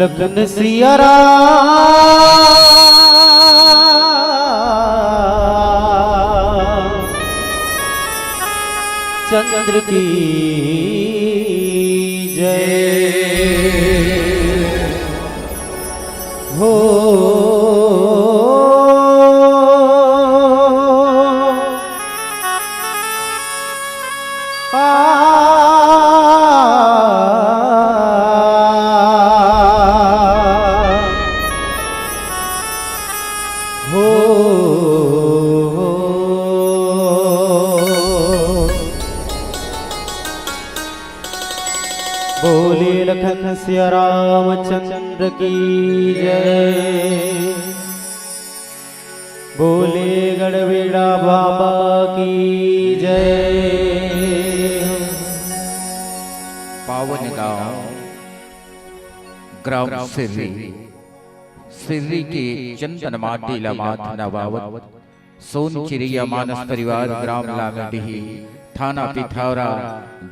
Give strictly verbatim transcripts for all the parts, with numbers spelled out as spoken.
लखन सिया राम चंद्र की जय हो। आ हो। बोले लखन सिया रामचंद्र की जय। बोले गड़बेड़ा बाबा की जय। पावन गांव ग्राम सिर्री, सिर्री के चंदन माटी ला माथ नवावत, सोन चिरैया मानस परिवार, ग्राम लामेडीही, थाना पिथौरा,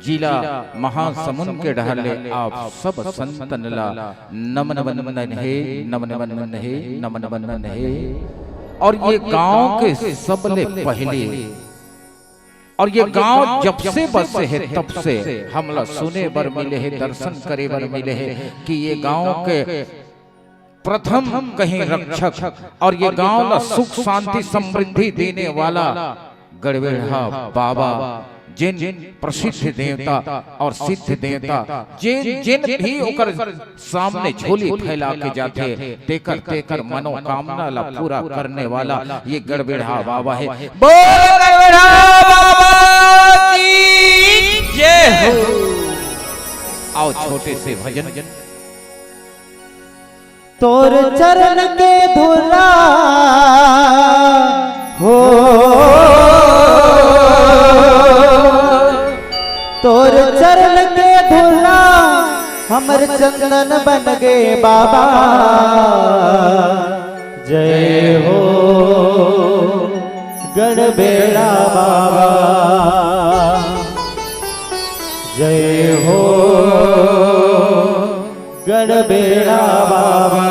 जिला महासमुंद के डहर ले आप सब संतन ला नमन वंदन हे, नमन वंदन हे, नमन वंदन हे। और ये गांव के सबले पहले, और ये गांव जब से बसे हे, तब से हमला सुने बर मिले हे, दर्शन करे बर मिले हे कि ये गांव के प्रथम कहीं रक्षक और ये गांव ला सुख शांति समृद्धि देने वाला गड़बेड़ा बाबा, जिन प्रसिद्ध देवता और सिद्ध देवता, जिन जिन भी ओकर सामने झोली फैला के जाथे, तेकर तेकर मनोकामना ला पूरा करने वाला ये गड़बेड़ा बाबा हे। बोल गड़बेड़ा बाबा की जय हो। आओ छोटे से भजन। तोर चरण के धुला हो, तोर चरण के धुला हमर चंदन बन गे बाबा। जय हो गड़बेड़ा बाबा, जय हो गड़बेड़ा बाबा।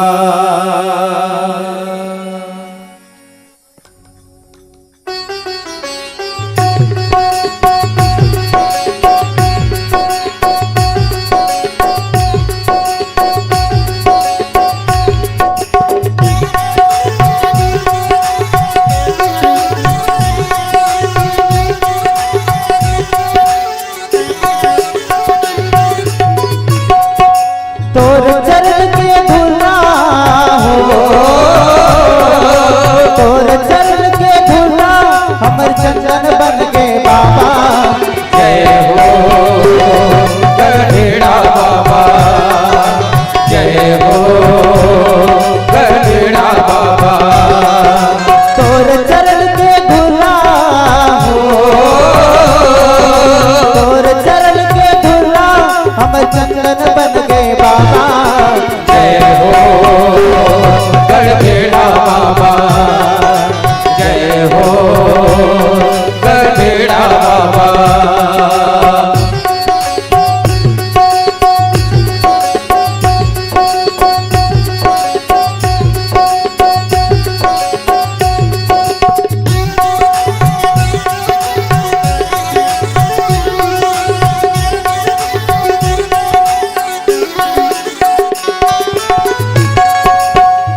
तोर चरण के धुला हो, तोर चरण के धुला हमर चंदन बन गे बाबा। जय हो गड़बेड़ा बाबा, जय हो गड़बेड़ा बाबा। तोर चरण के धुला हो, तोर चरण के धुला हमर चंदन बन गे बाबा। जय हो गड़बेड़ा बाबा, जय हो गड़बेड़ा बाबा।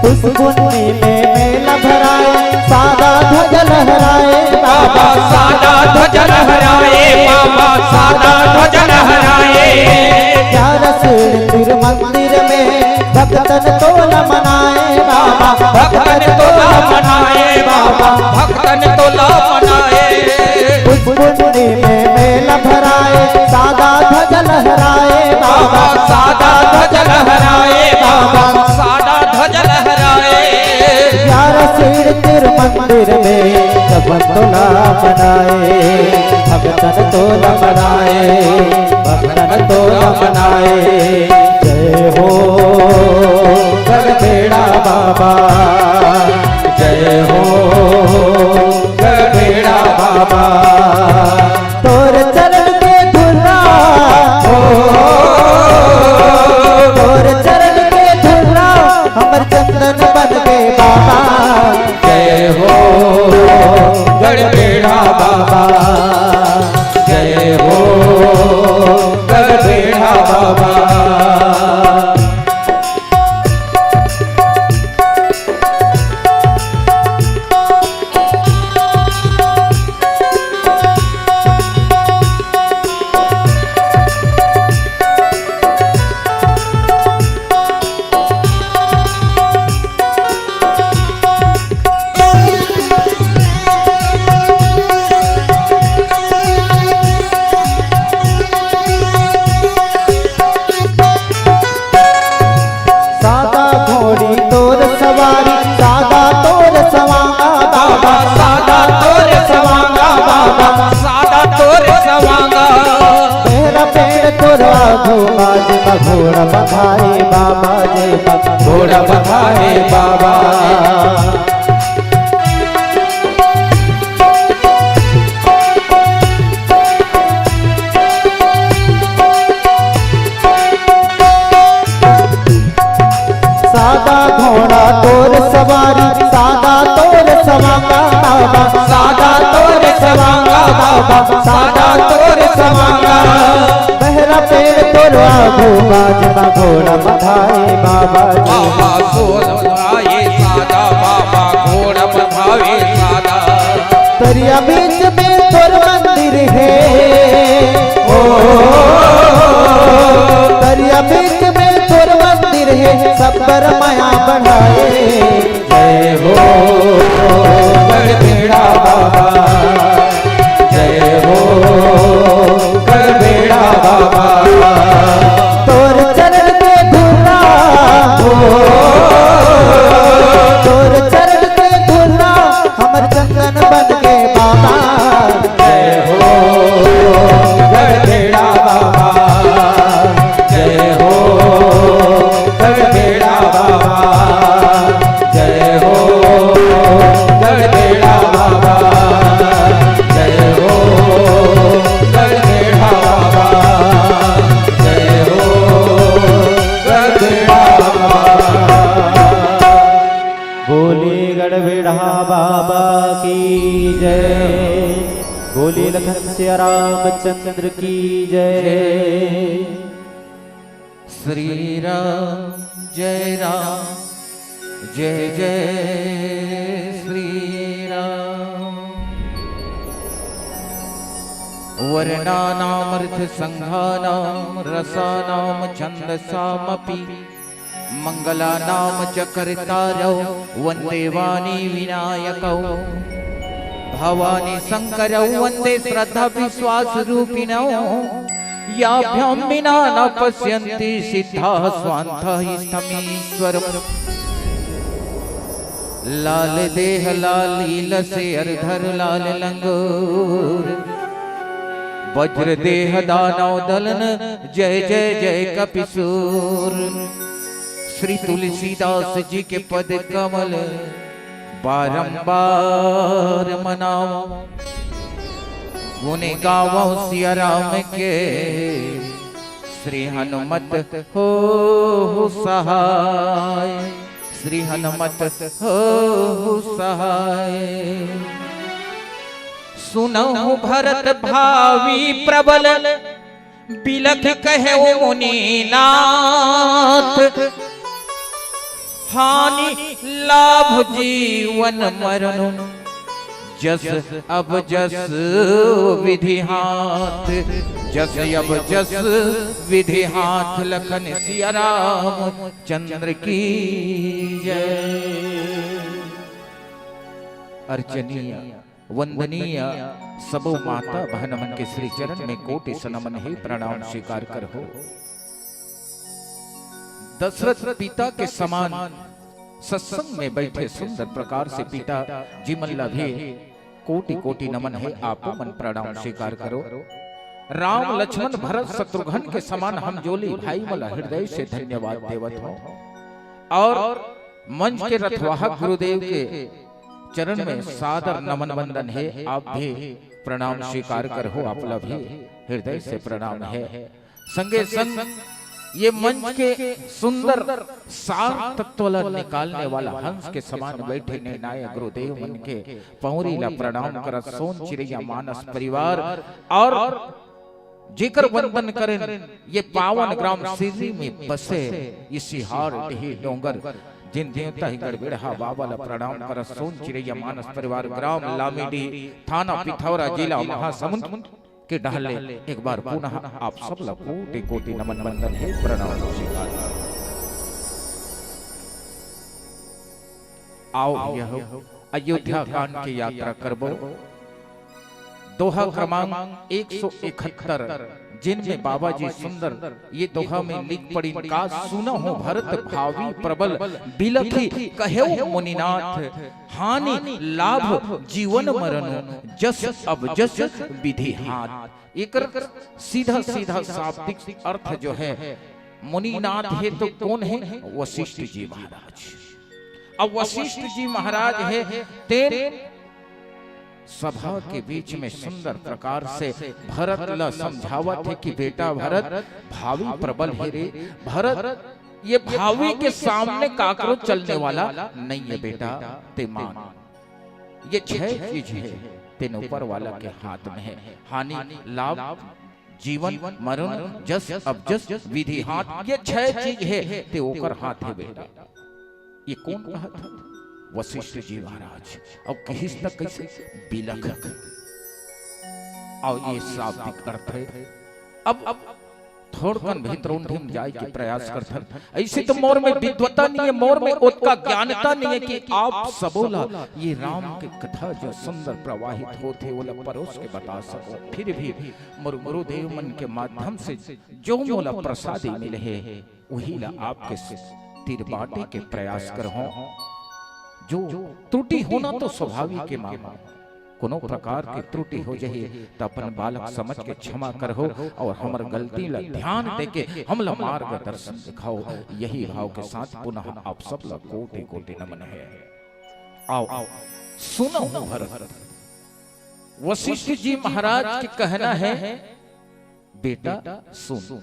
पुसकुन्नी में मेला भराए, सादा ध्वज लहराए बाबा। सादा ध्वज लहराए बाबा, सादा ध्वज लहराए। ग्यारह सिर मंदिर में भक्तन तोला मनाए बाबा। भक्तन तोला मनाए बाबा, भक्तन तोला मनाए। पुसकुन्नी में मेला भराए, सादा ध्वज लहराए बाबा। सादा ध्वज लहराए बाबा, सादा ध्वज लहराए। ग्यारह सिर मंदिर में सब तोला मनाए, भक्तन तोला मनाए, भक्तन तोला मनाए। जय हो गड़बेड़ा बाबा, जय हो गड़बेड़ा बाबा। तोर चरण के धुला हो, तोर चरण के धुला बाबा, जय हो गढ़बेड़ा बाबा, जय हो गढ़बेड़ा बाबा। सादा घोड़ी तोर सवारी, सादा तोर सवांगा बाबा, सादा तोर सवांगा बाबा, सादा तोर सवांगा। बहरा पेड़ तोर आगू बाजे बा, घोड़ा बधाए बाबा, जय बा, घोड़ा बधाए बाबा। सादा घोड़ा तोर सवारी, सादा तोर सवांगा बाबा, सादा तोर सवांगा बाबा, सादा तोर सवांगा। बहरा पेड़ तोर आगू बाजे बा, घोड़ा बधाए बाबा, जय बा। बाबा घोड़ा बधाए सादा, बाबा घोड़ा बधाए सादा। तरिया बीच में तोर मंदिर हे, ओ, तरिया बीच में तोर मंदिर हे, सब पर मया बढ़ाए। जय हो गढ़बेड़ा बाबा, जय हो गढ़बेड़ा बाबा। तोर चरण के धुना, ओ, तोर चरण के धुना, हमर चंदन बन के बाबा। जय हो गढ़बेड़ा बाबा, जय हो गढ़बेड़ा बाबा, जय हो गढ़बेड़ा बाबा, जय हो गढ़बेड़ा बाबा, जय हो गढ़बेड़ा बाबा। बोले गढ़बेड़ा बाबा की जय, बोले लखन सिया रामचंद्र की जय। श्री राम जय राम, जय जय श्री राम। वर्णानामर्थसंघानां रसानां छन्दसामपि। मङ्गलानां च कर्तारौ वन्दे वाणी विनायकौ। भवानी शङ्करौ वन्दे श्रद्धाविश्वासरूपिणौ। याभ्यां विना न पश्यन्ति सिद्धाः स्वान्तः इष्टमीश्वरम्। लाल देह लाल लीलसे अर धर लाल लंगोर। वज्र देह दानव दलन जय जय जय कपिसूर। श्री तुलसीदास जी के पद कमल बारंबार मनावो। गुण गावो सिया राम के श्री हनुमत होहु सहाय, श्री हनुमत होहु सहाय। सुनहु भरत भावी प्रबल, बिलख कहेउ मुनिनाथ। हानि लाभ जीवन मरनु, जस अब जस विधि हाथ, जस अब जस विधि हाथ। लखन सिया राम चंद्र की जय। अर्चनीय वंदनीय सबो माता बहन मन के श्री चरण में कोटि से नमन हे, प्रणाम स्वीकार करहु। दशरथ पिता के समान सत्संग में बैठे सुंदर प्रकार से पिता जी मन ला भी कोटि कोटि नमन हे, आपो मन प्रणाम स्वीकार करो। राम लक्ष्मण भरत शत्रुघ्न के समान हम जोली भाई मन ला हृदय से धन्यवाद देवत हों। और मंच के रथवाहक गुरुदेव के चरण में सादर नमन वंदन हे, आप भी प्रणाम स्वीकार करहु, आप ला भी हृदय से प्रणाम हे। संगे संग ये मंच के सुंदर सार तत्व ला निकालने वाला हंस के समान बैठे निर्णायक गुरुदेव मन के पौरी ला प्रणाम करत सोन चिरैया मानस परिवार और जेकर वंदन करेन ये पावन ग्राम सिरनी में बसे ये सिहार टिही डोंगर जिन देवता ही गड़बेड़हा बाबा ला प्रणाम करत सोन चिरैया मानस परिवार ग्राम लामीडी थाना पिथौरा जिला महासमुंद के डहर ले एक बार पुनः आप सब ला कोटि कोटि नमन वंदन हे प्रणाम नमस्कार। आओ भैया हो, अयोध्या कांड के यात्रा करबो। दोहा क्रमांक एक सौ इकहत्तर, जिनमें बाबा जी सुंदर ये दोहा में लिख पड़िन का, सुनहु भरत भावी प्रबल बिलखि कहेउ मुनिनाथ, हानि लाभ जीवन मरनु जस अब जस विधि हाथ। एकर सीधा सीधा शाब्दिक अर्थ जो है, मुनिनाथ हे तो कोन हे? वशिष्ठ जी महाराज। अब वशिष्ठ जी महाराज हे, तेन सभा के बीच में सुंदर प्रकार से भरत ला समझावत हे कि बेटा भरत, भावी प्रबल हे रे भरत, ये भावी के सामने काकरो चलने वाला नहीं है बेटा, ते मान। ये छह चीज है, तेन ऊपर वाला के हाथ में है। हानि, लाभ, जीवन, मरण, जस, अपजस, विधि हाथ, ये छह चीज है, ते ओकर हाथ है बेटा। ये कोन कहत हे? वशिष्ठ जी महाराज। अब कहिस त कैसे? बिलख। और ये शाब्दिक अर्थ है। अब, अब थोड़कन भीतरोंधी म जाय के प्रयास करथन। ऐसे तो मोर में विद्वता नहीं है, मोर में ओतका ज्ञानता नहीं है कि आप सबो ला ये राम के कथा जो सुंदर प्रवाहित होथे, ओला परोस के बता सको। फिर भी मोर गुरुदेव मन के माध्यम से जो मोला प्रसादी मिले हे, उही ला आपके तीर बांटे के प्रयास करहूं। जो त्रुटि होना तो स्वाभाविक हे मामा, कोनो प्रकार के त्रुटि हो जाही त अपन बालक समझ के क्षमा करहू और हमर गलती ला ध्यान देके हमला मार्गदर्शन दिखाओ। यही भाव के साथ पुनः आप सब ला कोटि कोटि नमन है। आओ, सुनहु भरत। वशिष्ठ जी महाराज के कहना है, बेटा सुन,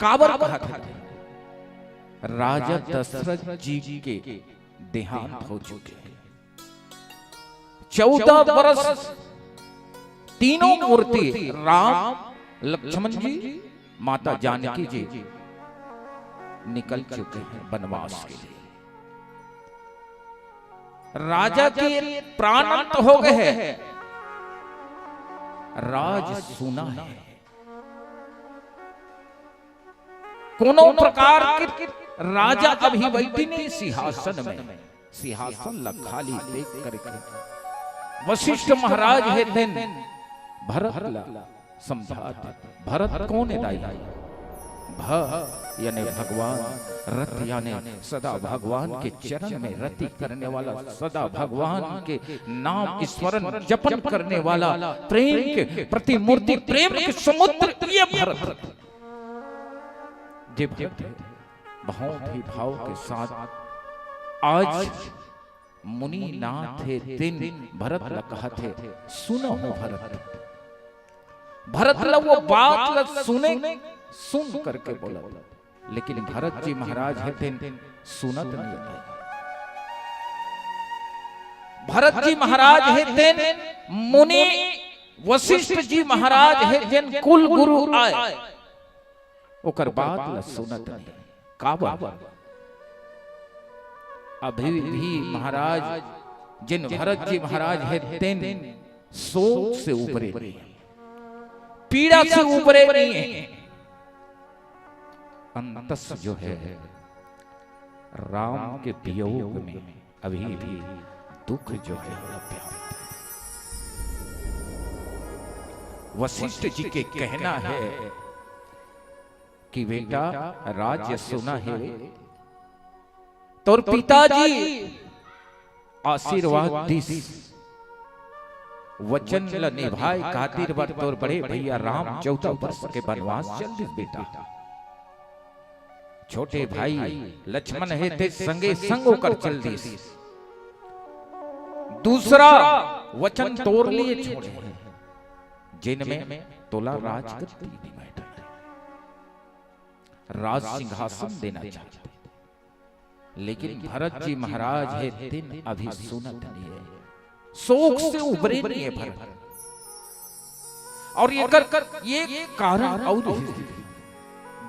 काबर कहत हे? राजा दशरथ जी के देहांत हो चुके हैं। चौदह वर्ष तीनों मूर्ति राम, लक्ष्मण जी, माता जानकी जी निकल चुके हैं वनवास के लिए। राजा के प्राण अंत हो गए हैं, राज सूना है। कोनो प्रकार के राजा अभी बैठे नहीं सिंहासन में, सिंहासन ला खाली देख करके वशिष्ठ महाराज हे तेन भरत ला समझात, भरत कोन हे दाई? भ यानी भगवान, रत यानी सदा भगवान के चरण में रति करने वाला, सदा भगवान के नाम स्मरण जपन करने वाला, प्रेम के प्रतिमूर्ति, प्रेम के समुद्र ये भरत। जे भरत बहुत ही भाव के साथ आज मुनिनाथ हे तेन भरत ला कहत हे, सुनहु भरत। भरत ला वो बात ला सुने, सुन करके बोला, लेकिन भरत जी महाराज हे तेन सुनत नहीं हे। भरत जी महाराज हे तेन मुनि वशिष्ठ जी महाराज हे जेन कुल गुरु आय, ओकर बात ला सुनत नहीं। काबर? अभी भी महाराज, जेन भरत जी महाराज हे तेन शोक से उबरे नहीं, पीड़ा से उबरे नहीं है। अंतस जो है राम के वियोग में अभी भी दुख जो है वो व्याप्त है। वशिष्ठ जी के कहना है कि बेटा, राज्य सुना है, तोर पिताजी आशीर्वाद दिस, वचन ल निभाए खातिर बर तोर बड़े भैया राम चौदह वर्ष के वनवास चल दिस बेटा। छोटे भाई लक्ष्मण हे ते संगे संग ओकर चल दिस। दूसरा वचन तोर लिए छोड़े हे, जिनमें तोला राजगद्दी नहीं बैठा। राज सिंहासन देना चाहत हे, लेकिन भरत जी महाराज हे तेन अभी सुनत नइ हे, शोक से उबरे नइ हे भरत। अउ एकर एक कारण अउ हे,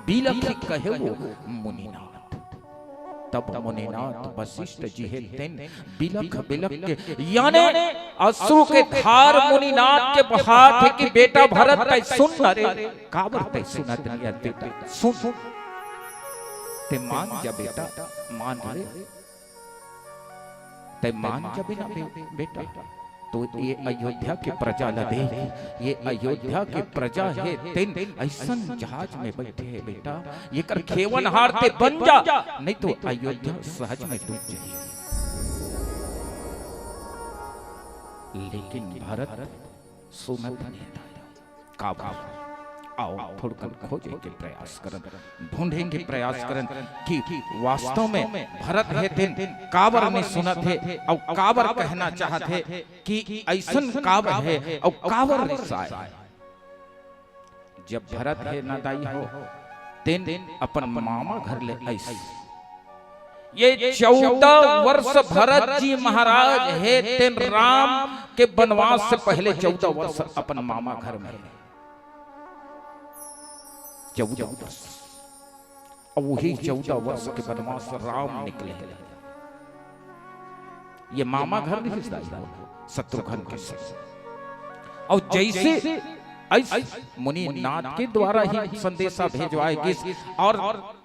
बिलख कहे वो मुनिनाथ। तब मुनिनाथ वशिष्ठ जी हे तेन बिलख बिलख के, याने अश्रु के धार मुनिनाथ के बहात हे कि बेटा भरत तैं सुन न रे, काबर तैं सुनत नइ हे बेटा, सुन। तैं मान जा बेटा, मान रे। तैं मान जाबे ना बे-, बेटा, तो ये अयोध्या के प्रजा ला देख, ये अयोध्या के प्रजा हे, तेन अइसन जहाज में बइठे हे बेटा, एकर खेवनहार तैं बन जा, नइ तो अयोध्या सहज में डूब जाही। लेकिन भरत सुनत नइ हे। काबर? आओ, थोड़कन खोजे के प्रयास करन, ढूंढे के प्रयास करन कि वास्तव में भरत हे तेन काबर नइ सुनत हे अउ काबर कहना चाहत हे कि अइसन काबर हे अउ काबर रिसाय। जब भरत हे ना दाई हो, तेन अपन मामा घर ले आइस। ये चौदह वर्ष भरत जी महाराज हे तेन राम के बनवास से पहले चौदह वर्ष अपन मामा घर में हे। चौदह वर्ष। अब वही चौदह वर्ष के बनवास राम निकले हे। ये मामा घर नइ हे, शत्रुघ्न के संग। अउ जइसे अइस मुनिनाथ के द्वारा ही संदेशा भेजवाय गिस अउ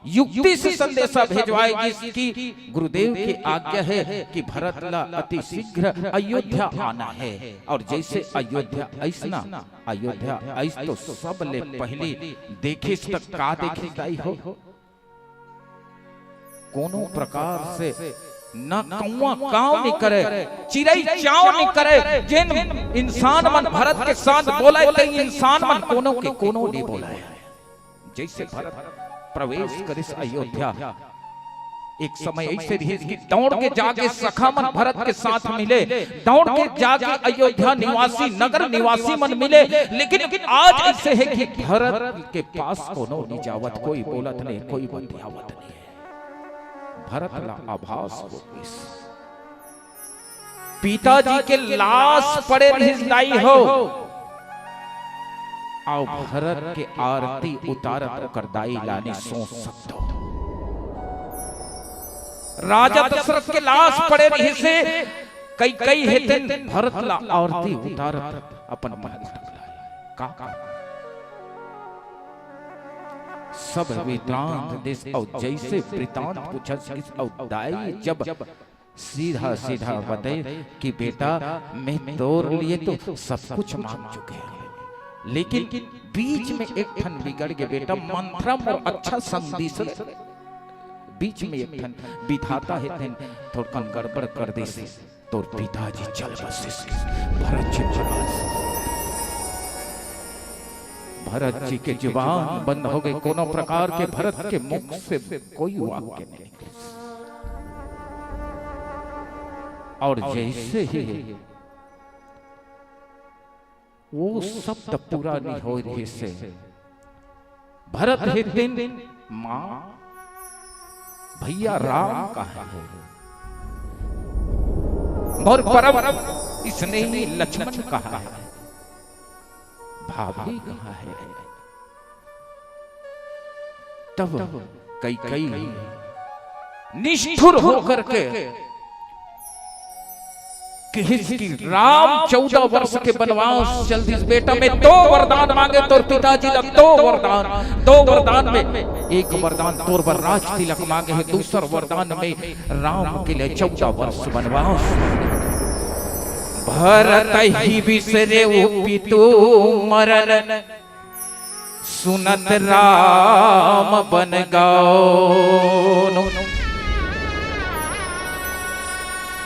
युक्ति से संदेशा भेजवाय गिस कि गुरुदेव के आज्ञा हे कि भरत ला अति शीघ्र अयोध्या आना हे। अउ जइसे अयोध्या आइस ना, अयोध्या आइस तो सबले पहिली देखिस त का देखिस दाई हो? कोनो प्रकार से न कौवा काव नइ करे, चिरई चाव नइ करे, जेन इंसान मन भरत के साथ बोलय, तेन इंसान मन कोनो के कोनो नइ बोलय। जइसे भरत प्रवेश करिस अयोध्या, एक समय अइसे रहिस कि दौड़ के जाके सखा मन भरत के साथ मिले, दौड़ के जाके अयोध्या निवासी, नगर निवासी मन मिले, लेकिन आज अइसे हे कि भरत के पास कोनो नइ जावत, कोई बोलत नइ, कोई बतियावत नइ। भरत ला आभास हो गिस, पिताजी के लाश पड़े रहिस दाई हो, अउ भरत के आरती उतारत ओकर दाई ला नइ सोच सकत हो। राजा दशरथ के लाश पड़े रहिस हे, कैकेयी हे तेन भरत ला आरती उतारत अपन मन का, का? सब वृत्तांत दिस अउ जइसे वृत्तांत पूछस गिस अउ दाई जब सीधा सीधा बताइस कि बेटा, मैं तोर लिए तो सब कुछ मांग चुके हंव, लेकिन बीच में एक ठन बिगड़ गे बेटा, मंथरा मोर अच्छा संग दिस, बीच में एक ठन विधाता हे तेन थोड़कन गड़बड़ कर दिस। तोर पिताजी चल बसिस। भरत जी महाराज, भरत जी के जुबान बंद हो गे, कोनो प्रकार के भरत के मुख से कोई वाक्य नइ निकलिस। अउ जइसे ही वो शब्द पूरा नइ होय रहिस हे, भरत हे तेन माँ, भइया राम कहाय हे, मोर परम स्नेही लक्ष्मण कहाय हे, भाभी कहाय हे। तब कैकेयी निष्ठुर होकर के किहिस कि राम चौदह वर्ष के बनवास चल दिस बेटा, मैं दो वरदान मांगे तोर पिताजी ला, दो वरदान, दो वरदान में एक वरदान तोर बर राज तिलक मांगे हे, दूसर वरदान में राम के लिए चौदह वर्ष बनवास। भरत ही बिसरे वो पितु मरन, सुनत राम बन गौन।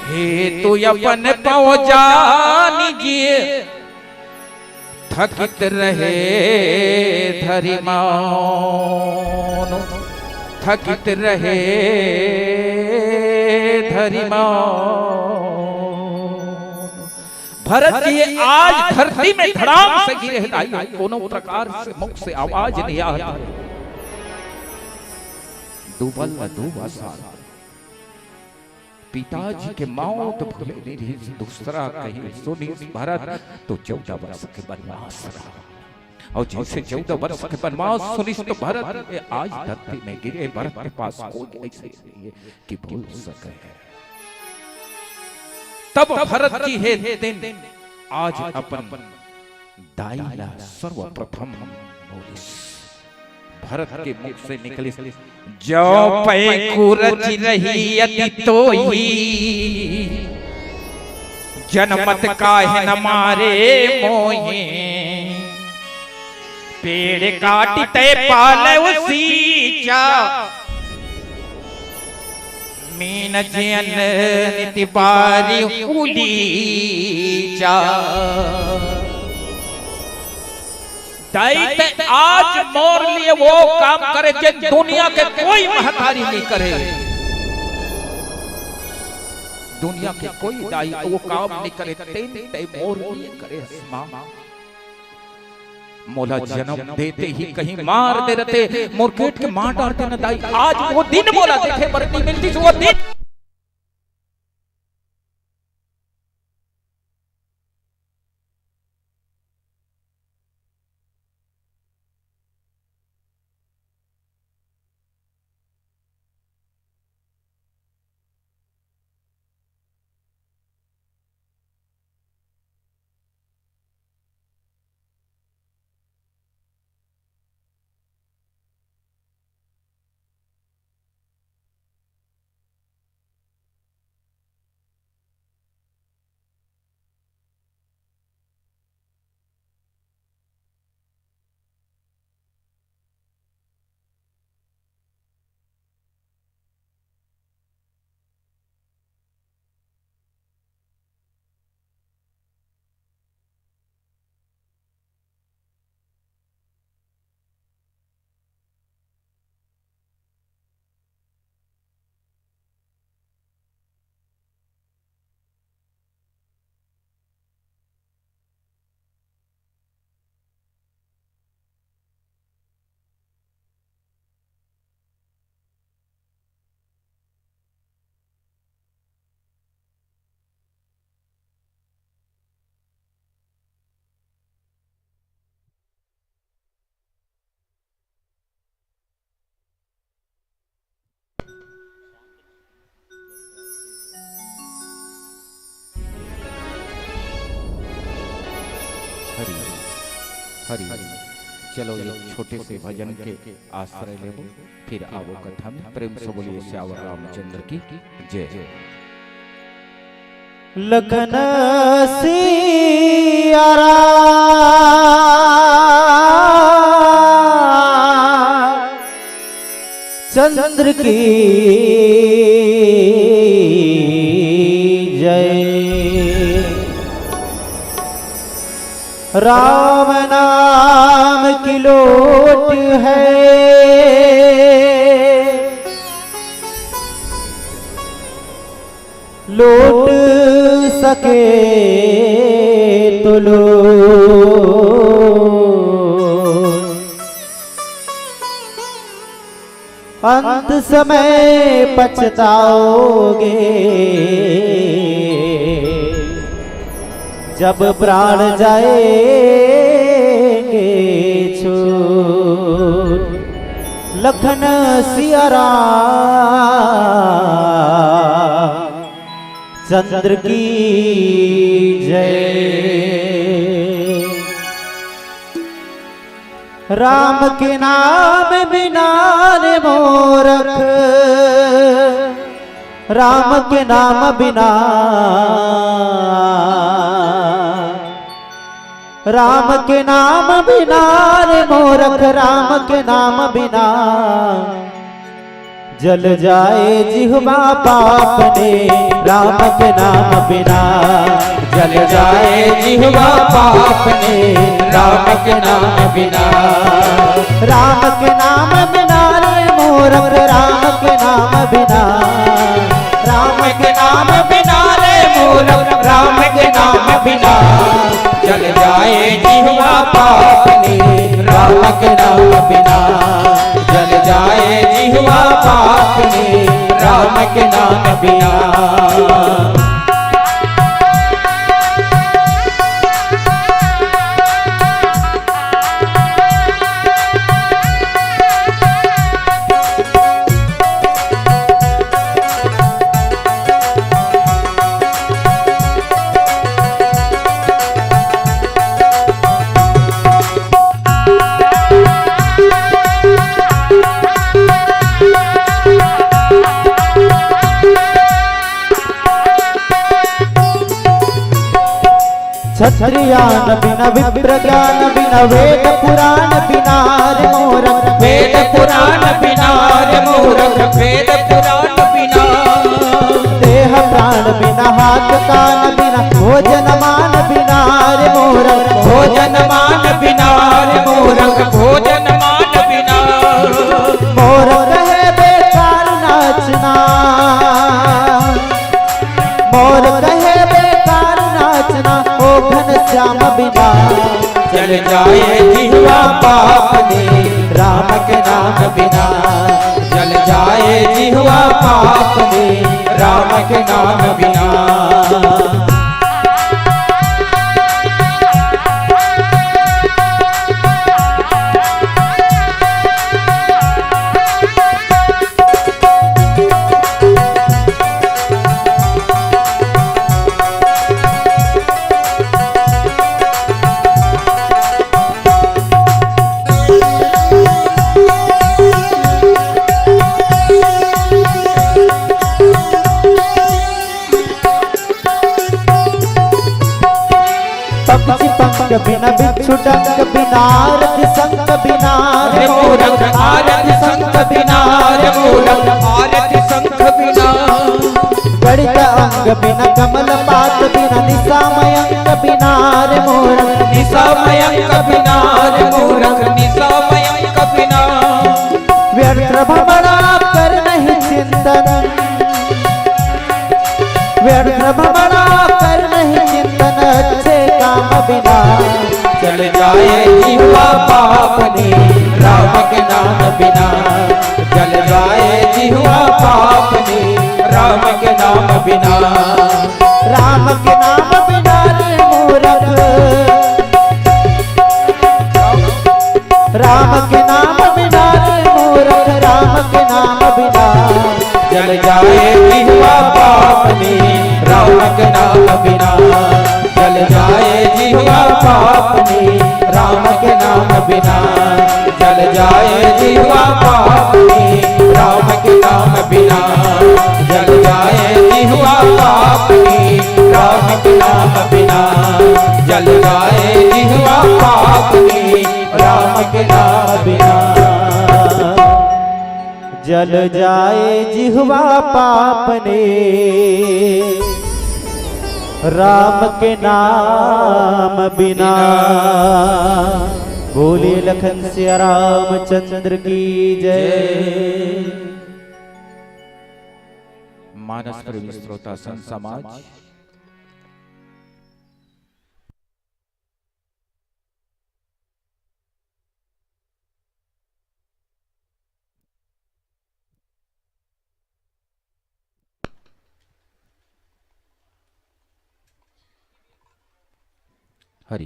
हे तू अपन पव जानिजिए, थकित रहे धरि मौन, थकित रहे धरि मौन। भरत जी आज धरती में धड़ाम से गिरे हे दाई, कोनो प्रकार से मुख से आवाज नइ आत हे। दुबल दुबा साल। पिताजी के मौत भले नइ रिहिस, दूसरा कहीं सुनिस भरत, तो चौदह वर्ष के बनवास रहा। अउ जइसे चौदह वर्ष के बनवास सुनिस, तो भरत के आज धरती में गिरे, भरत के पास कोई अइसे नइ हे कि भूल सके। तब भरत जी हे तेन आज अपन दाई ला सर्वप्रथम बोलिस। भरत के मुख से निकलिस, "जो पैकुरज रही अति तोही, जनमत काहे न मारे मोहे। पेड़ काटि तैं पालउ सींचा, मीन जियन निति बारी उलीचा।" दाई, तैं आज मोर लिए वो काम करे, जे दुनिया के कोई महतारी नइ करे, दुनिया के कोई दाई वो काम नइ करे, तेन तैं मोर लिए करे हस माँ। मोला जनम देते ही कहीं मार दे रते, मोर गेट के मार डारते न दाई। आज वो दिन मोला देखे बर नइ मिलतिस, वो दिन। हरि, हरि। चलो, एक छोटे से भजन के आश्रय लेबो, फिर आबो कथा में। प्रेम से बोलिए सियावर रामचंद्र की जय। लखन सिया राम चंद्र की जय। राम नाम की लोट है, लोट सके तो लो। अंत समय पछताओगे, जब प्राण जाएंगे छूट। लखन सिया राम चंद्र की जय। राम के नाम बिना रे मूरख, राम के नाम बिना, राम के नाम बिना रे मूरख, राम के नाम बिना जल जाए जिह्वा पाप ने, राम के नाम बिना। जल जाए जिह्वा पाप ने, राम के नाम बिना। राम के नाम बिना रे मूरख, राम के नाम बिना। राम के नाम बिना रे मूरख, राम के नाम बिना। जल जाए जिह्वा पाप ने, राम के नाम बिना। चल जाए जिहवा पाप में राम के नाम बिना। क्षत्रियान बिना, विप्र ज्ञान बिना, वेद पुराण बिना रे मूरख। वेद पुराण बिना रे मूरख, वेद पुराण बिना। देह प्राण बिना, हाथ कान बिना, भोजन मान बिना रे मूरख। भोजन मान बिना रे मूरख, भोजन मान बिना। मोर कहे बेकार नाचना, मोर कहे बेकार नाचना, ओ घनश्याम बिना। जल जाए जिहवा पाप में राम के नाम बिना। जल जाए जिहवा पाप में राम के नाम बिना। पक्षी पंख बिना, बिच्छू डंक बिना, रथ शंख बिना रे मूरख। आरथ शंख बिना रे मूरख, आरथ शंख बिना। गणित अंक बिना, कमल पात बिना, निशा मयंक बिना रे मूरख। निशा मयंक बिना रे मूरख, निशा मयंक बिना। व्यर्थ भ्रमणा कर नहीं चिंतन, व्यर्थ भ्रमणा कर नहीं चिंतन, अच्छे काम बिना। जल जाए जिहवा पाप में राम के नाम बिना। जल जाए जिहवा पाप में राम के नाम बिना। राम के नाम बिना रे मूरख, राम के नाम बिना रे मूरख, राम के नाम बिना। जल जाए जिहवा पाप में राम के नाम बिना। जल जाए जिहवा पाप में राम के नाम बिना। जल जाए जिहवा पाप में राम के नाम बिना। जल जाए जिहवा पाप में राम के नाम बिना। जल जाए जिहवा पाप में राम के नाम बिना। जल जाए जिहवा पाप ने राम के नाम बिना। बोले लखन सिया रामचंद्र की जय। मानस प्रेमी श्रोता संत समाज, हरि।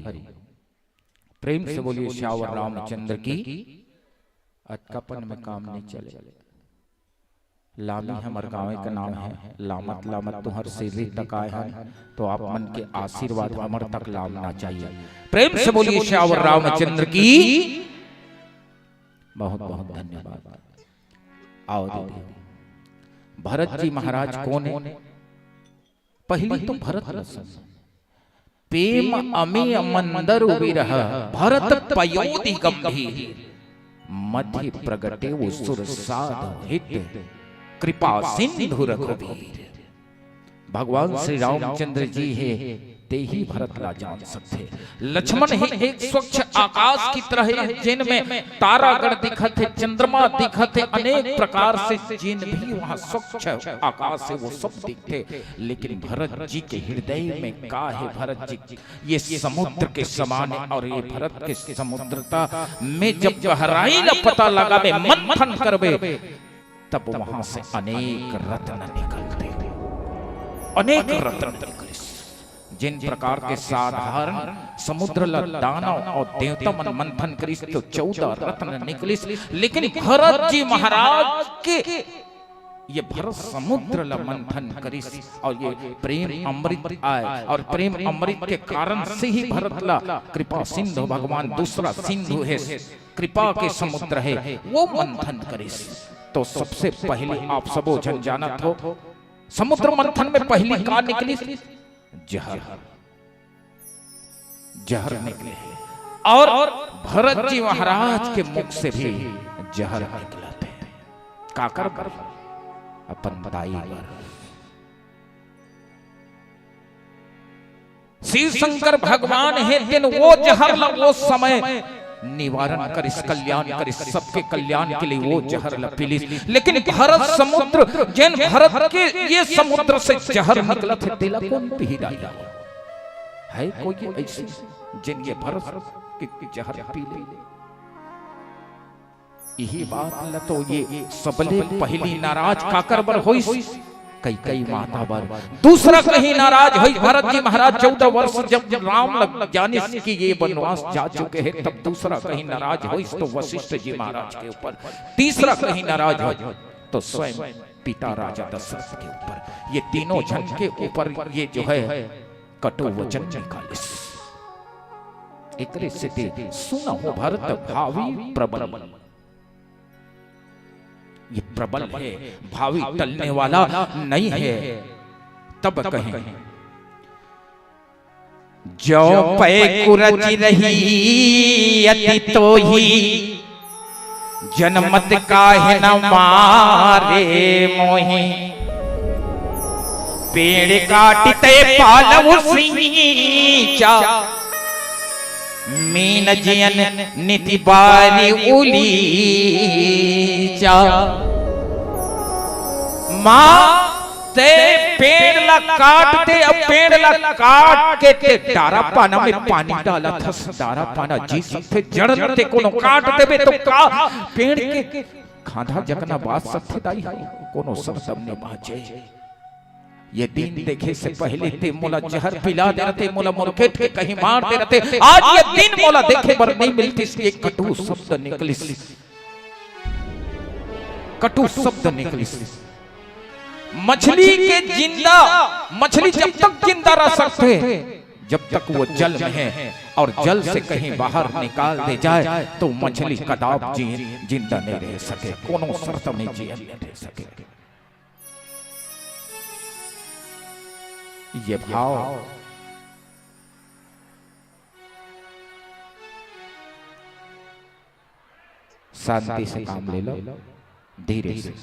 प्रेम से बोलिए सियावर रामचंद्र की। अतकापन में काम नहीं चले। लामी हमर गाँव के नाम है, लामत लामत तुहर सिरही तक आए हन, तो आप मन के आशीर्वाद हमर तक लामना चाहिए। प्रेम से बोलिए सियावर रामचंद्र की। बहुत बहुत धन्यवाद। आओ दीदी, भरत जी महाराज कोन है? पहली तो भरत ल सुन। पेम अमे मंदर विरह, भरत पयोधि गंभीर। मति प्रगटे उर साधु हित, कृपा सिंधु रघुबीर। भगवान श्री रामचंद्र जी हे ते ही भरत ला जान सकथे। लक्ष्मण ही एक स्वच्छ आकाश की तरह हे, जेन में तारागण दिखत हे, चंद्रमा दिखत हे, अनेक प्रकार से जेन भी वहाँ स्वच्छ आकाश हे, वो सब दिखथे। लेकिन भरत जी के हृदय में का हे, भरत जी ये समुद्र के समान हे, और ये भरत के समुद्रता में जब गहराई ला पता लगाबे, मंथन करबे, तब वहां से अनेक रत्न निकलथे, अनेक रत्न निकलिस। जिन प्रकार के साधारण समुद्र ला दानव और देवता मन मंथन करिस तो चौदह रत्न निकलिस, लेकिन भरत जी महाराज के ये भरत समुद्र ला मंथन करिस और ये प्रेम अमृत आय, और प्रेम अमृत के कारण से ही भरत ला कृपा सिंधु भगवान दूसरा सिंधु हे, कृपा के समुद्र हे, वो मंथन करिस। तो सबसे पहले आप सबो झन जानत हो, समुद्र मंथन में पहली का निकलिस? जहर, जहर निकले। और भरत जी महाराज के मुख से भी जहर निकलत हे। काकर बर? अपन दाई बर। शिव शंकर भगवान हे, तेन वो जहर ला वो समय निवारण करिस, कल्याण करिस, सबके कल्याण के लिए वो जहर ला पीलिस। लेकिन भरत समुद्र, जेन भरत के ये समुद्र से जहर निकलत हे, तेला कोन पीही दाई? हे कोई ऐसी जेन ये भरत के जहर पी ले? इही बात ल तो ये सबले पहिली नाराज काकर बर होइस? कैकई माता बर। दूसरा कहीं नाराज होइस भरत जी महाराज, चौदह वर्ष जब राम ल जानिस कि ये बनवास जा चुके हे, तब दूसरा कहीं नाराज होइस तो वशिष्ठ जी महाराज के ऊपर, तीसरा कहीं नाराज होइस तो स्वयं पिता राजा दशरथ के ऊपर। ये तीनों झन के ऊपर ये जो है कटु वचन निकालिस। एकरे सेती सुनहु भरत भावी प्रबल। ये प्रबल हे, भावी टलने वाला नहीं हे। तब कहें, जो पै कुरचि रही अति तोही, जनमत काहे न मारे मोही। पेड़ काटित पालव सींचा, मीन जियन निति बारी उलीचा। माँ, ते पेड़ ला काट दे, अब पेड़ ला काट के ते डारा पाना में पानी डालत हस। डारा पाना जी सकथे, जड़ ल ते कोनो काट देबे तो का पेड़ के खांधा जकना बाच सकथे दाई? कोनो सरदम नइ बाचे। ये दिन देखे से पहले ते मोला जहर पिला दे रहते, मोला मुरकेट के कहीं मार दे रहते, आज ये दिन मोला देखे बर नइ मिलतिस। एक कटु शब्द निकलिस, कटु शब्द निकलिस। मछली के जिंदा, मछली जब तक जिंदा रह सकथे, जब तक वो जल में है, और जल से कहीं बाहर निकाल दे जाए तो मछली कदाप जी जिंदा नहीं रह सके, कोनो शर्त में जियन नहीं रह सके। ये भाव शांति से काम ले लो, धीरे से।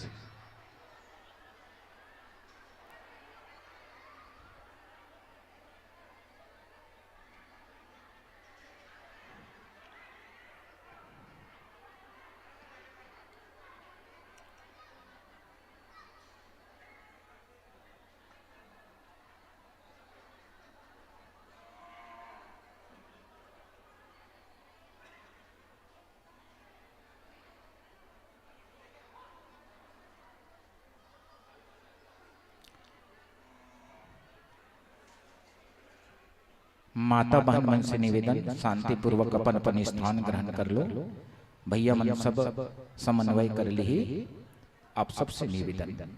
माता बहन मन से निवेदन, शांतिपूर्वक अपन अपन स्थान ग्रहण कर लो। भैया मन सब समन्वय कर लिही, आप सबसे निवेदन।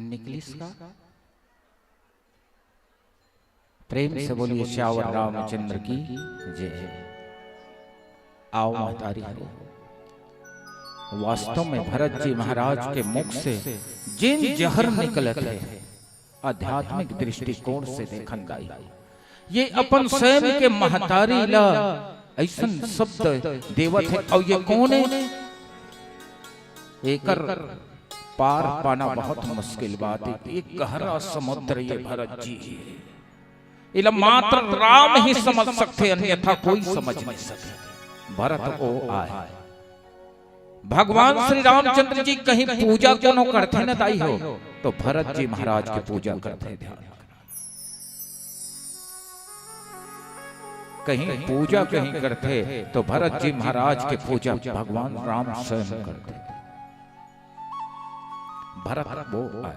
निकलिस का? प्रेम से बोलिए सियावर रामचंद्र की जय। आओ महतारी हो, वास्तव में भरत जी महाराज के मुख से जेन जहर निकलत हे, आध्यात्मिक दृष्टिकोण से देखन दाई, ये अपन स्वयं के महतारी ला अइसन शब्द देवत हे। अउ ये कोन हे? एकर पार पाना बहुत मुश्किल बात हे। एक गहरा समुद्र ये भरत जी हे। एला मात्र राम ही समझ सकथे, अन्यथा कोई समझ नहीं सके। भरत ओ आय। भगवान श्री रामचंद्र जी कहीं पूजा कोनो करथे न दाई हो, तो भरत जी महाराज के पूजा करथे। ध्यान, कहीं पूजा कहीं करथे तो भरत जी महाराज के पूजा भगवान राम स्वयं करथे। भरत वो आय,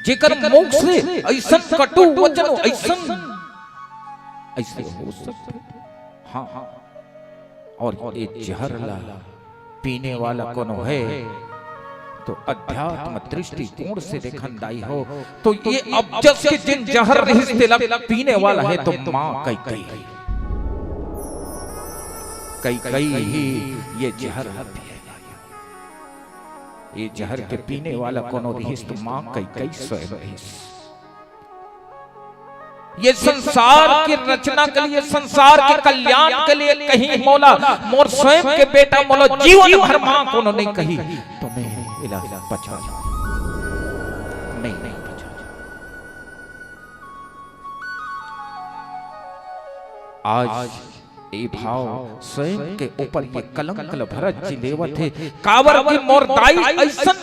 जेकर मुख से अइसन कटु वचन, अइसन, अइसे हो सकथे? हाँ, हाँ। अउ ये जहर ला पीने वाला कोनो हे, तो अध्यात्म दृष्टिकोण से देखन दाई हो, तो ये अबजस के जेन जहर रहिस, तेला पीने वाला हे तो माँ कैकई। कैकई ही ये जहर ला पिए। ये जहर के पीने वाला कोनो रहिस तो माँ कैकई स्वयं रहिस। ये संसार की रचना के लिए, संसार के कल्याण के लिए कहीं मोला, मोर स्वयं के बेटा मोला जीवन भर माँ कोनो नहीं कही, तो मैं इलाज पछा, मैं नहीं पछा। आज ये भाव स्वयं के ऊपर ये कलंक ल भरत जी लेवत हे, काबर कि मोर दाई अइसन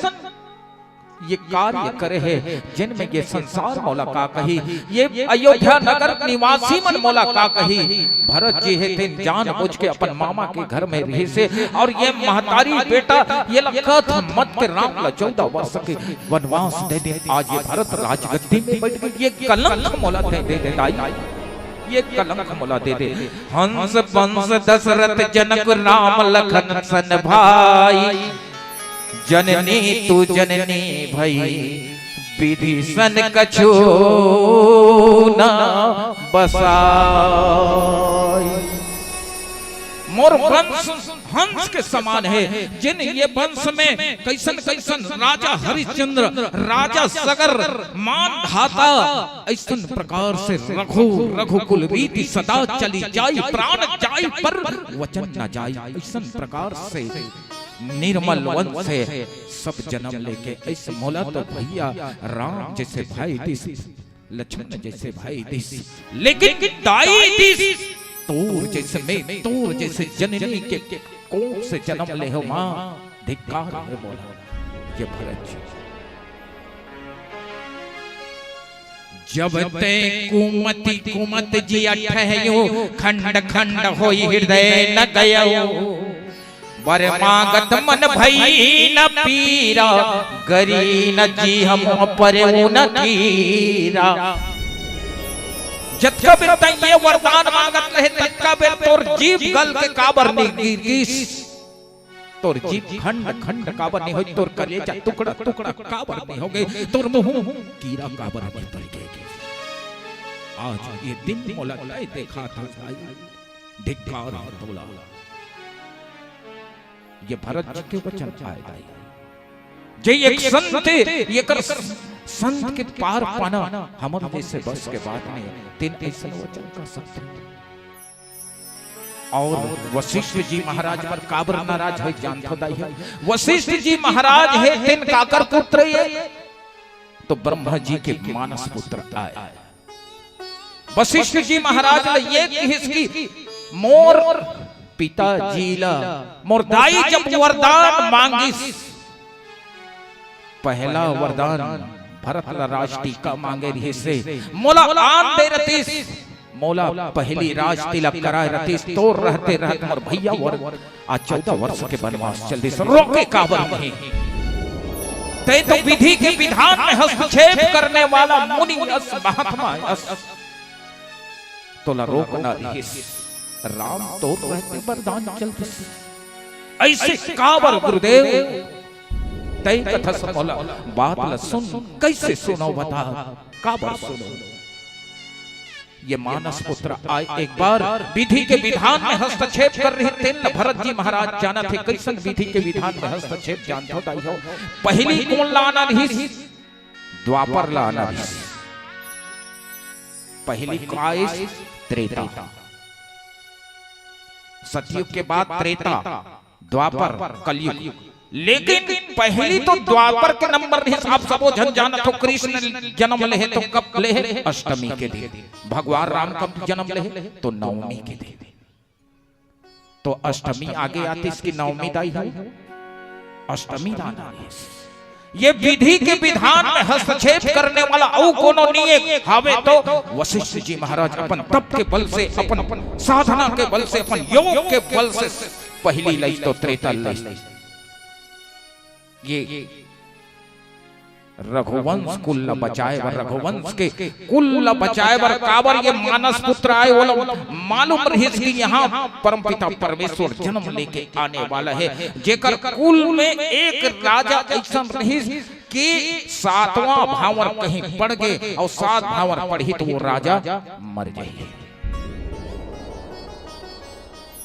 ये कार्य करे हे, जेन में ये संसार मोला का कही, ये अयोध्या नगर निवासी मन मोला का कही। भरत जी हे तेन जानबूझ के अपन मामा के घर में रहिस हे, अउ ये महतारी बेटा ये ला कथ मत के राम ला चौदह वर्ष के वनवास दे दे, आज ये भरत राजगद्दी में बैठ के ये कलंक मोला दे दे, दे दाई, ये कलंक मोला दे दे। हंस बंस दशरथ जनक राम लखन सन भाई, जननी तू जननी भई, विधि सन कछु न बसाई। मोर वंश हंस के समान हे, जेन ये वंश में कइसन कइसन राजा हरिश्चंद्र, राजा सगर, मानधाता, अइसन प्रकार से रघु, रघुकुल रीति सदा चली जाई, प्राण जाई पर वचन न जाई, अइसन प्रकार से निर्मल वंश हे, सब जनम लेके अइस मोला तो भइया राम जइसे भाई दिस, लक्ष्मण जइसे भाई दिस, लेकिन दाई दिस, तोर जइसे मैं, तोर जइसे जननी के कोख से जनम ले हो माँ, धिक्कार हे मोला ये भरत जी। जब तैं कुमति कुमत जिया ठहयो, खंड खंड होई हृदय न गयो। बर मांगत मन भई न पीरा, गरी न जी हम परेऊ न धीरा। जतका बेर तैं ये वरदान मांगत रहे, ततका बेर तोर जीभ गल के काबर नी गिरिस? तोर जीभ खंड खंड काबर नी होय? तोर कलेजा टुकड़ा टुकड़ा काबर नी होगे? तोर मुंह कीरा काबर नी पड़ गे? आज ये दिन मोला तैं देखाथस भाई, धिक्कार हे तोला। ये भरत जी के वचन आय दाई। जे एक संत, एकर संत के पार पाना हमर जइसे बस के बात नहीं, तेन अइसन वचन कह सकथे। अउ वशिष्ठ जी महाराज बर काबर नाराज हे जानथो दाई हो? वशिष्ठ जी महाराज हे तेन काकर पुत्र ये? तो ब्रह्मा जी के मानस पुत्र आय। वशिष्ठ जी महाराज ल ये किहिस कि मोर पिताजी ल, मोर दाई जब वरदान मांगिस, पहला वरदान भरत ल राज टीका मांगे रिहिस हे, मोला आन दे रतिस, मोला पहली राज तिलक कराए रतिस, तोर रहते रहत मोर भैया वर आज चौदह वर्ष के वनवास चल दिस, रोके काबर नहीं? तैं तो विधि के विधान में हस्तक्षेप करने वाला मुनि अस, महात्मा अस। तोला रोकना रिहिस, राम तोर रहते वरदान चल दिस। अइसे काबर गुरुदेव? तय कथस मोला बात ल सुन, कइसे सुनव बता, काबर सुनव? ये मानस पुत्र आय एक बार विधि के विधान में हस्तक्षेप कर रहिस, तेन ल भरत जी महाराज जानत हे। कइसन विधि के विधान में हस्तक्षेप जानथव दाई हो? पहिली कोन ला आना रिहिस? द्वापर ला आना रिहिस। पहिली का आइस? त्रेता। सतयुग के बाद त्रेता, द्वापर, कलयुग। लेकिन पहिली तो द्वापर के नंबर रिहिस। आप सबो झन जानत हो, कृष्ण जनम लेहे तो कब लेहे? अष्टमी के दिन। भगवान राम कब जनम लेहे? तो नवमी के दिन। तो अष्टमी आगे आतिस कि नवमी दाई हो? अष्टमी ला आना रिहिस। ये विधि के विधान में हस्तक्षेप करने वाला अउ कोनो निये हावे तो वशिष्ठ जी महाराज अपन तप के बल से, अपन साधना के बल से, अपन योग के बल से पहिली लइस तो त्रेता लइस। ये रघुवंश कुल ल बचाए बर, रघुवंश के कुल ल बचाए बर, काबर ये मानस पुत्र आय, ओला मालूम रिहिस कि यहाँ परमपिता परमेश्वर जन्म लेके आने वाला हे, जेकर कुल में एक राजा अइसन रिहिस कि सातवां भांवर कहीं पड़ गे अउ सात भांवर पड़ही त वो राजा मर जाही।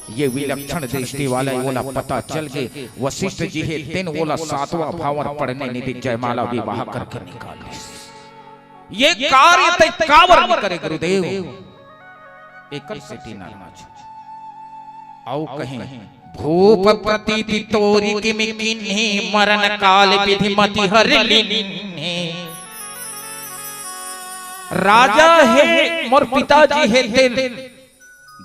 ये विलक्षण दृष्टि वाला, ओला पता चल गे वशिष्ठ जी हे, तेन ओला सातवां भांवर पड़ने नइ दे, जयमाला विवाह करके निकाल दिस। ये कार्य तैं काबर नइ करे गुरुदेव? एकर सेती नरनाच। अउ कहीं, भूप प्रतीति तोरि किमि कीन्ही, मरण काल विधि मति हरि लीन्ही। राजा हे, मोर पिताजी हे, तेन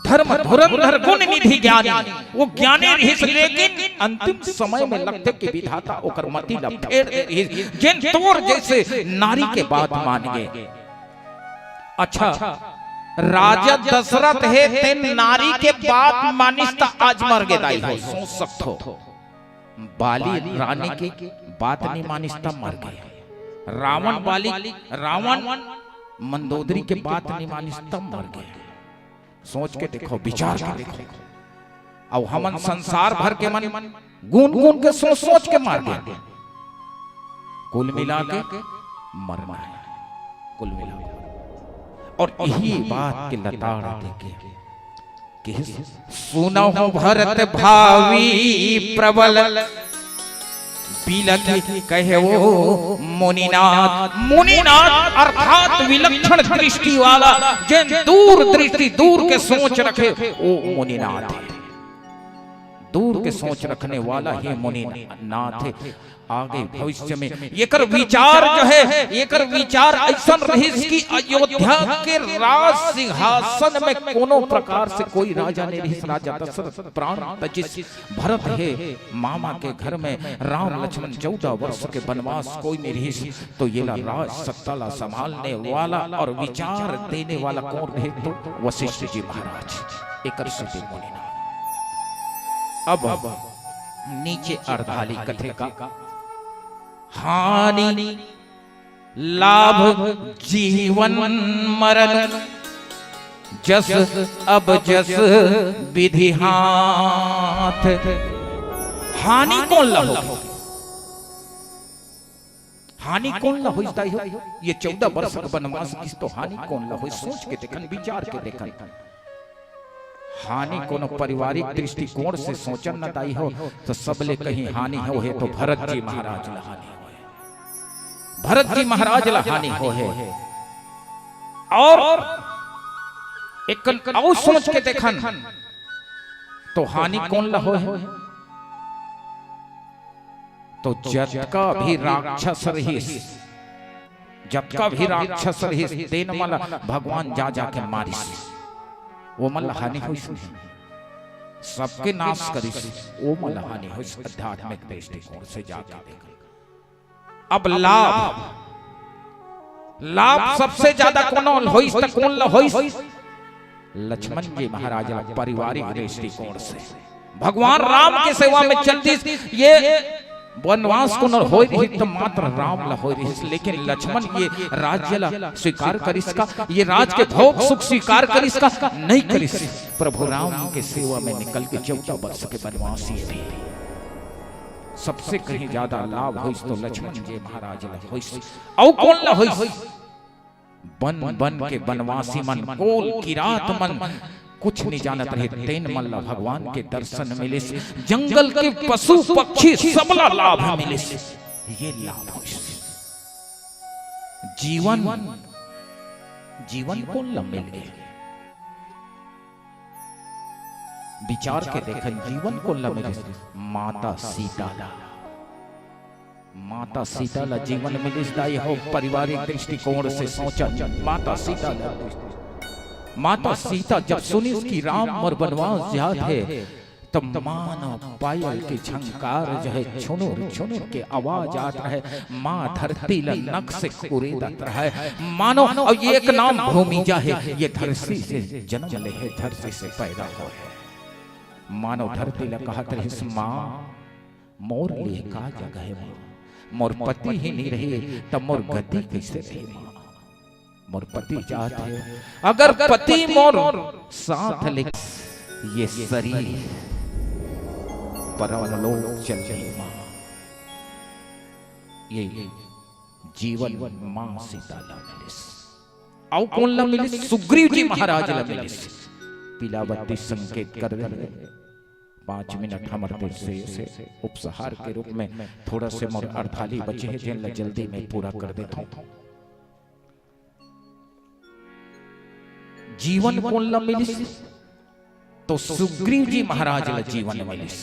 धर्म धुरंधर गुण निधि ज्ञानी, वो ज्ञानी रिहिस, लेकिन अंतिम समय में लगथे कि विधाता ओकर मति ला फेर दे रिहिस, जेन तोर जइसे नारी के बात मान गे। अच्छा, राजा दशरथ हे, तेन नारी के बात मानिस त आज मर गे दाई हो, सोच सकथो। बाली रानी के बात नइ मानिस त मर गे। रावण बाली, रावण मंदोदरी के बात नइ मानिस त मर गे। सोच के देखो, विचार के देखो। अउ हमन संसार भर के मन गुन गुन के सोच सोच के मर गे। कुल मिला के मरना हे, कुल मिला के। अउ इही बात के लताड़ देके कि सुनहु भरत भावी प्रबल बिलखि कहेउ मुनिनाथ। मुनिनाथ अर्थात विलक्षण दृष्टि वाला, जेन दूर दृष्टि, दूर के सोच रखे, वो मुनिनाथ हे। दूर के सोच रखने वाला ही मुनिनाथ हे। आगे भविष्य में एकर विचार जो हे, एकर विचार अइसन रहिस कि अयोध्या के राज सिंहासन में कोनो प्रकार से कोई राजा नइ रहिस। राजा दशरथ प्राण तजिस। भरत हे मामा के घर में, राम लक्ष्मण चौदह वर्ष के वनवास, कोई नइ रहिस, तो येला राज सत्ता ला संभालने वाला अउ विचार देने वाला कोन रहे? तो वशिष्ठ जी महाराज। एकर सेती मुनिनाथ। अब नीचे अर्धाली कथे का, हानि लाभ जीवन मरण, जस अब जस विधि हाथ। हानि कोन ला होय? हानि कोन ला होइस दाई हो? ये चौदह वर्ष के वनवास किस तो हानि कोन ला होइस? सोच के देखन, विचार के देखन। हानि कोनो पारिवारिक दृष्टिकोण से सोचन न दाई हो, तो सबले कहीं हानि होहे तो भरत जी महाराज ला हानि होहे। भरत जी महाराज ला हानि होहे। अउ एक कन अउ सोच के देखन, तो हानि कोन ला होहे? तो जतका भी राक्षस रहिस, जतका भी राक्षस रहिस, तेन मन ला भगवान जा जाके मारिस, वो मन ला हानि होइस नहीं, सबके नाश करिस, वो मन ला हानि होइस। आध्यात्मिक दृष्टिकोण से जाके देखा। अब लाभ, लाभ सबसे ज्यादा कोनो होइस त कोन ला होइस? लक्ष्मण जी महाराज ला पारिवारिक दृष्टिकोण से भगवान राम के सेवा में चल दिस। ये वनवास कोनो होय रहिस त मात्र राम ला होय रहिस, लेकिन लक्ष्मण ये राज्य ला स्वीकार करिस का, ये राज के भोग सुख स्वीकार करिस का? नहीं करिस। प्रभु राम के सेवा में निकल के चौदह वर्ष के वनवास ये भी सबसे कहीं ज्यादा लाभ होइस तो लक्ष्मण जी महाराज ला होइस। अउ कोन ला होइस? बन बन के बनवासी मन, कोल किरात मन, कुछ नहीं जानत रहे, तेन मन ला भगवान के दर्शन मिलिस। जंगल के पशु पक्षी सबला लाभ मिलिस। ये लाभ होइस। जीवन, जीवन कोन ला मिल गे? विचार के देखन, जीवन कोन ला मिलिस? माता सीता ला। माता सीता ला जीवन मिलिस दाई हो। पारिवारिक दृष्टिकोण से सोचन, माता सीता ला, माता सीता जब सुनिस कि राम मोर बनवास जात हे, तब मानो पायल के झंकार जो है, छुनुर छुनुर के आवाज आत रहे। माँ धरती ला नक से कुरेदत रहे, मानो अब ये एक नाम भूमिजा है, ये धरती से जन्म ले है, धरती से पैदा होय है। मानो धरती ला कहत रहिस, माँ, मोर लिए का जगह है माँ? मोर पति ही नहीं रहे, तब मोर गति कैसे रही माँ? मोर पति जात हे, अगर पति मोर साथ ले, ये शरीर परलोक चल जाही माँ। ये जीवन माँ सीता ला मिलिस। अउ कोन ला मिलिस? सुग्रीव जी महाराज ला मिलिस। पीला बत्ती संकेत कर दे। पाँच मिनट हमर तरफ से, से उपसंहार के रूप में थोड़ा से मोर अड़ताली बचे हे, जेन ला जल्दी में पूरा कर देथों। जीवन कोन ला मिलिस? तो सुग्रीव जी महाराज ला जीवन मिलिस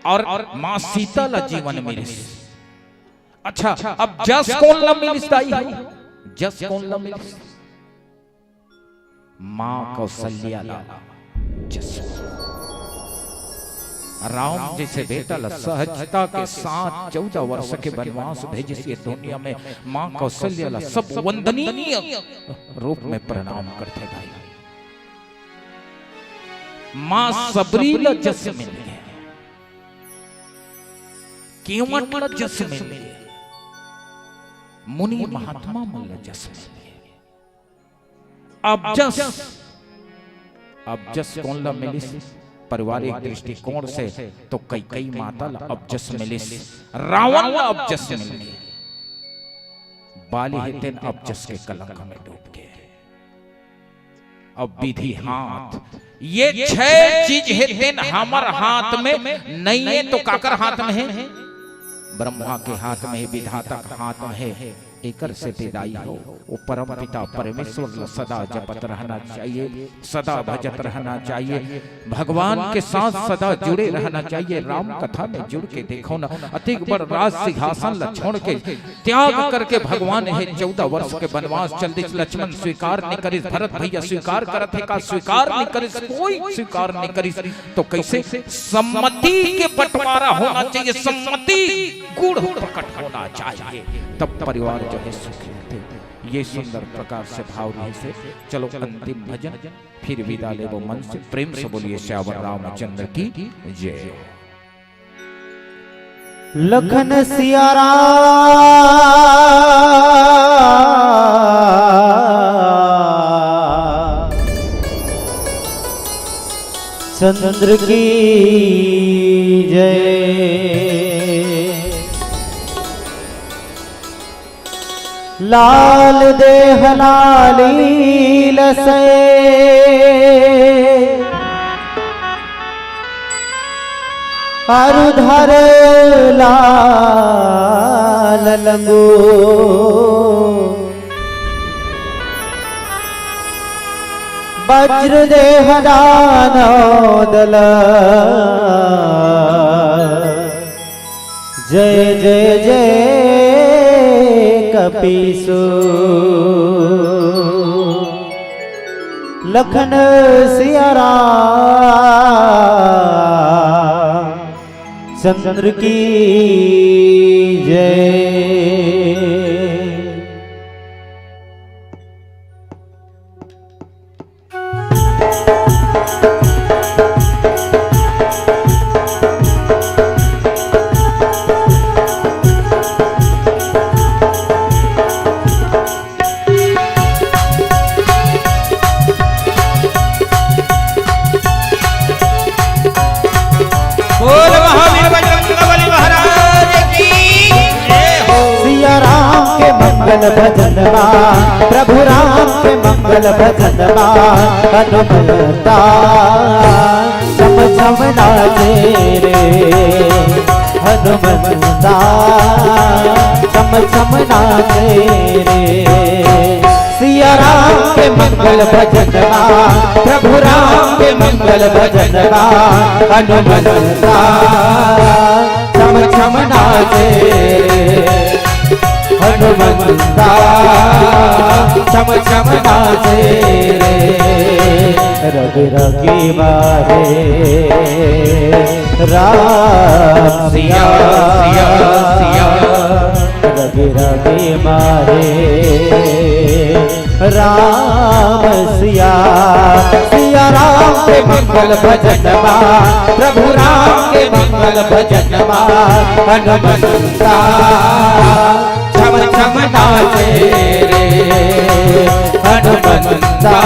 अउ माँ सीता ला जीवन मिलिस। अच्छा, अब जस कोन ला मिलिस दाई हो? जस कोन ला मिलिस? माँ कौशल्या ला जस। राम जैसे बेटा ला सहजता के साथ चौदह वर्ष के वनवास भेजिस ये दुनिया में, माँ कौशल्या ला सब वंदनीय रूप में प्रणाम करथे भाई। माँ सबरी ला जस मिल गे, केवट ला जस मिल गे, मुनि महात्मा मन ला जस मिल गे। अब जस, अब जस कोन ला मिलिस? पारिवारिक दृष्टिकोण से तो कैकेयी माता ला अब जस मिलिस, रावण ला अब जस मिल गे। बाली हे तेन अब जस के कलंक में डूब गे। अब विधि हाथ, ये छह चीज हे तेन हमर हाथ में नइये तो काकर हाथ में हे? ब्रह्मा के हाथ में हे, विधाता के हाथ में हे। एकर सेती दाई हो, वो परम पिता परमेश्वर ला सदा जपत रहना चाहिए, सदा भजत रहना चाहिए, भगवान के साथ सदा जुड़े रहना चाहिए। राम कथा में जुड़ के देखो ना, अतिक बड़ राज सिंहासन ला छोड़ के, त्याग करके भगवान हे चौदह वर्ष के वनवास चल दिस। लक्ष्मण स्वीकार नहीं करिस, भरत भैया स्वीकार करत हे का? स्वीकार नहीं करिस, कोई स्वीकार नहीं करिस। तो कैसे? सम्मति के बंटवारा होना चाहिए, सम्मति गुण प्रकट होना चाहिए, तब परिवार जो है सुखी होथे। ये सुंदर प्रकार से भाव रहे से चलो अंतिम भजन, फिर विदा लेबो मन से। प्रेम से बोलिए सियावर रामचंद्र की जय। लखन सिया राम चंद्र की जय। लाल देह लाली लसै अरु धर लाल लंगो। वज्र देह दानव दल। जय जय जय कपीसु। लखन सिया राम चंद्र की जय। बोल महावीर बजरंग बली महाराज भजन मा, प्रभु राम के मंगल भजन मा, हनुमंता छम छम नाचे रे, हनुमंता छम छम नाचे रे। सिया राम के मंगल भजन मा, प्रभु राम के मंगल भजन मा, हनुमंता छम छम नाचे रे, हनुमंता छम छम नाचे रे। रग रगी मारे राम सिया, सिया, सिया। रग रगी मारे राम सिया। सिया राम के मंगल भजन मा, प्रभु राम के मंगल भजन मा, हनुमंता छम छम नाचे रे, हनुमंता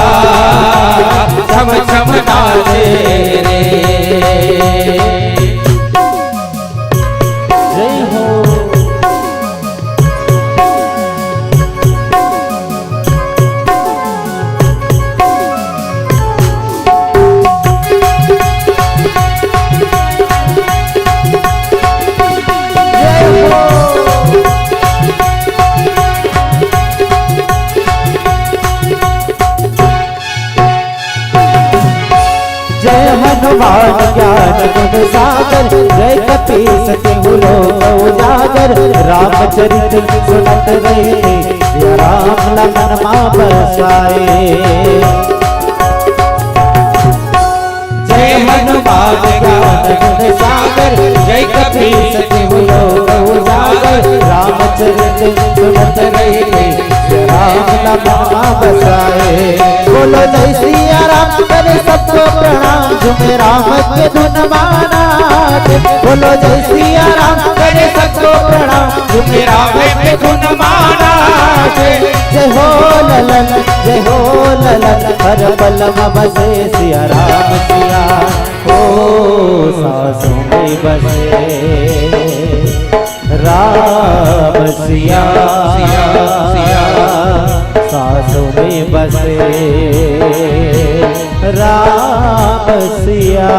छम छम नाचे रे। जय हो। जय हनुमान ज्ञान गुण सागर, जय कपीस तिहु लोक उजागर। रामचरित सुनत रहे, सिया राम लखन मा बसाए। जय हनुमान ज्ञान गुण सागर, जय कपीस तिहु लोक उजागर। रामचरित सुनत रहे, राम लखन मा बसाए। बोलो जय सिया राम, करे सबको प्रणाम, झूमे राम के धुन मा नाचे। बोलो जय सिया राम, करे सबको प्रणाम, झूमे राम के धुन मा नाचे। जय हो ललन, जय हो ललन, हर पल मा बसे सिया राम सिया। ओ सांसों में बसे राम सिया, सिया, सिया। सांसों में बसे राम सिया।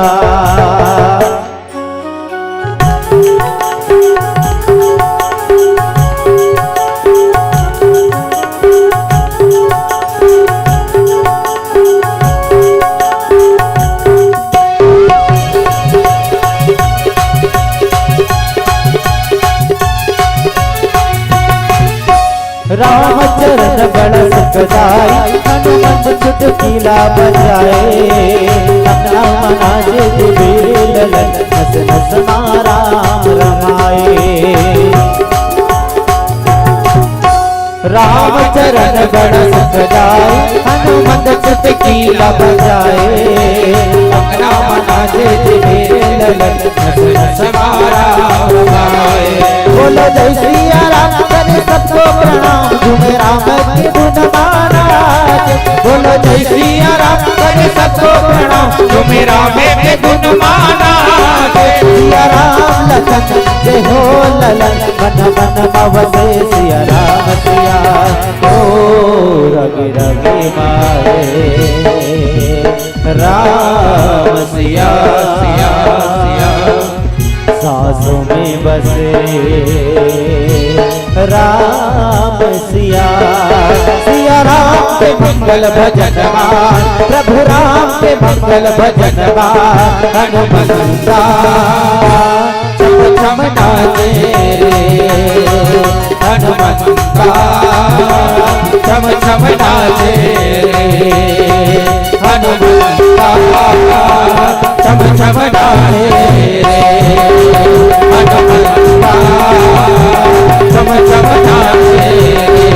रामचरण बड़ा सुखदाई, हनुमंत चुटकिला बजाए। अंगना मना जे देवे ललन, नस नस मा राम रमाए। रामचरण बड़ा सुखदाई, हनुमंत चुटकिला बजाए। अंगना मना जे देवे ललन, नस नस मा राम रमाए। बोलो जय सिया राम, करे सबको प्रणाम, झूमे राम के धुन मा नाचे। बोलो जय सिया राम, करे सबको प्रणाम, झूमे राम के धुन मा नाचे। सिया राम लखन जय हो ललन, मन मन मा बसे सिया राम सिया। ओ रग रग मारे राम सिया, सिया, सिया। सांसों में बसे राम सिया। सिया राम के मंगल भजन मा, प्रभु राम के मंगल भजन मा, हनुमंता छम छम नाचे रे, हनुमंता छम छम नाचे रे, हनुमंता छम छम नाचे रे, हनुमंता छम छम नाचे रे,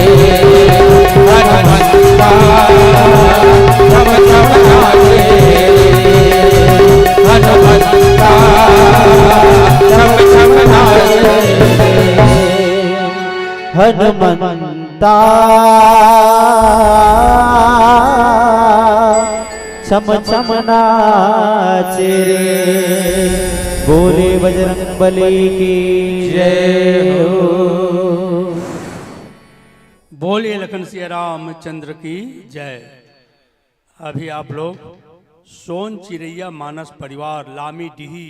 हनुमंता छम छम नाचे रे, हनुमंता छम छम नाचे रे। हनुमंता छम छम नाचे रे। बोले बजरंग बली की जय हो। बोलिए लखन सिया रामचंद्र की जय। अभी आप लोग सोन चिरैया मानस परिवार लामी डीही